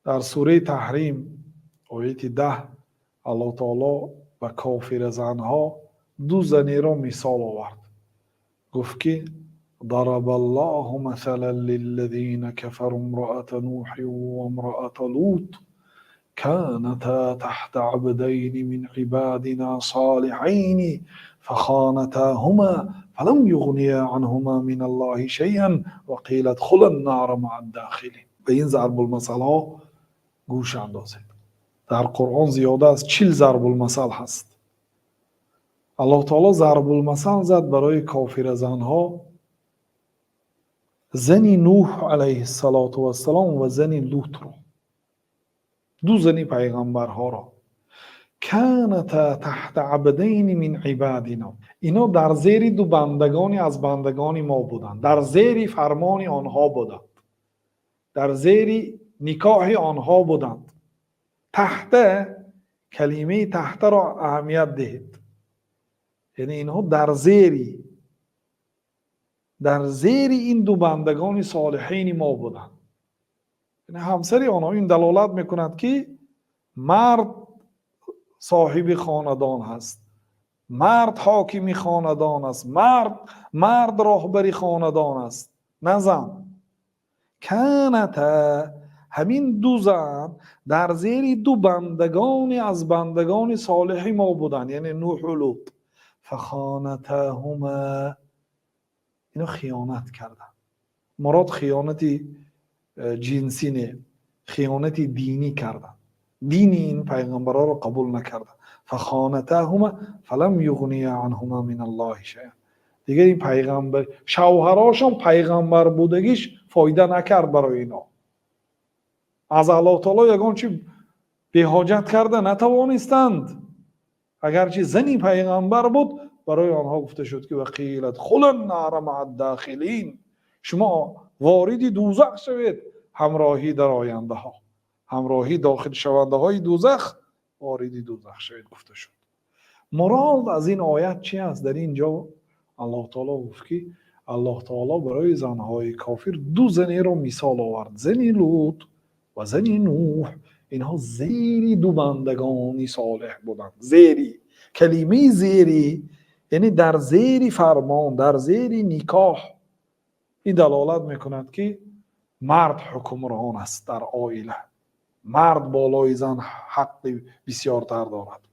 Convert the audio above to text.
Дар сураи Таҳрим, ояти 10, Аллоҳ таоло ба кофиразанҳо ду занеро мисол овард. Гуфт, ки ضرب الله مثلا للذين كفروا امرأة نوح وامرأة لوط كانتا تحت عبدين من عبادنا صالحين فخانتاهما فلم يغنيا عنهما من الله شيئا وقيل ادخلا النار مع الداخلين. Ба ин зарбулмасалҳо гӯш андозед. Дар Қуръон зиёда аз 40 зарбулмасал ҳаст. Аллоҳ таоло зарбулмасал зад барои кофиразанҳо, зани Нуҳ алайҳиссалоту вассалом ва зани Лутро, ду зани пайғамбарҳоро. كانتا تحت عبدين من عبادنا, ино дар зери ду бандагоне аз бандагони мо буданд, дар зери фармони онҳо буданд, дар зери никоҳи онҳо буданд. تحت, калимаи таҳтаро аҳамият диҳед, яъне инҳо дар зери ин ду бандагони солиҳини мо буданд, яъне ҳамсари онҳо. Ин далолат мекунад, ки мард соҳиби хонадон ҳаст, мард ҳокими хонадон аст, мард роҳбари хонадон аст, на зан. كانتا, ҳамин ду зан дар зери ду бандагоне аз бандагони солиҳи мо буданд, яъне Нуҳу Лут. فخانتاهما, ино хиёнат карданд. Мурод хиёнати ҷинсӣ не, хиёнати динӣ карданд, дини ин пайғамбарҳоро қабул накарданд. فخانتاهما فلم يغنيا عنهما من الله شيئا. Дигар ин пайғамбар, шавҳарошон пайғамбар будагиш фоида накард барои ино, аз Аллоҳ таоло ягон чи беҳоҷат карда натавонистанд. Агарчи зани пайғамбар буд, барои онҳо гуфта шуд, ки وقيل ادخلا النار مع الداخلين, шумо вориди дӯзах шавед ҳамроҳӣ дарояндаҳо, ҳамроҳӣ дохилшавандаҳои дӯзах, вориди дӯзах шавед, гуфта шуд. Мурод аз ин оят чи аст? Дар ин ҷо Аллоҳ таоло гуфт, ки Аллоҳ таоло барои занҳои кофир ду занеро мисол овард, зани Лут ва зани Нуҳ. Инҳо зери ду бандагони солеҳ буданд. Зери, калимаи зери, яъне дар зери фармон, дар зери никоҳ. Ин далолат мекунад, ки мард ҳукмрон аст дар оила, мард болои зан ҳаққи бисёртар дорад.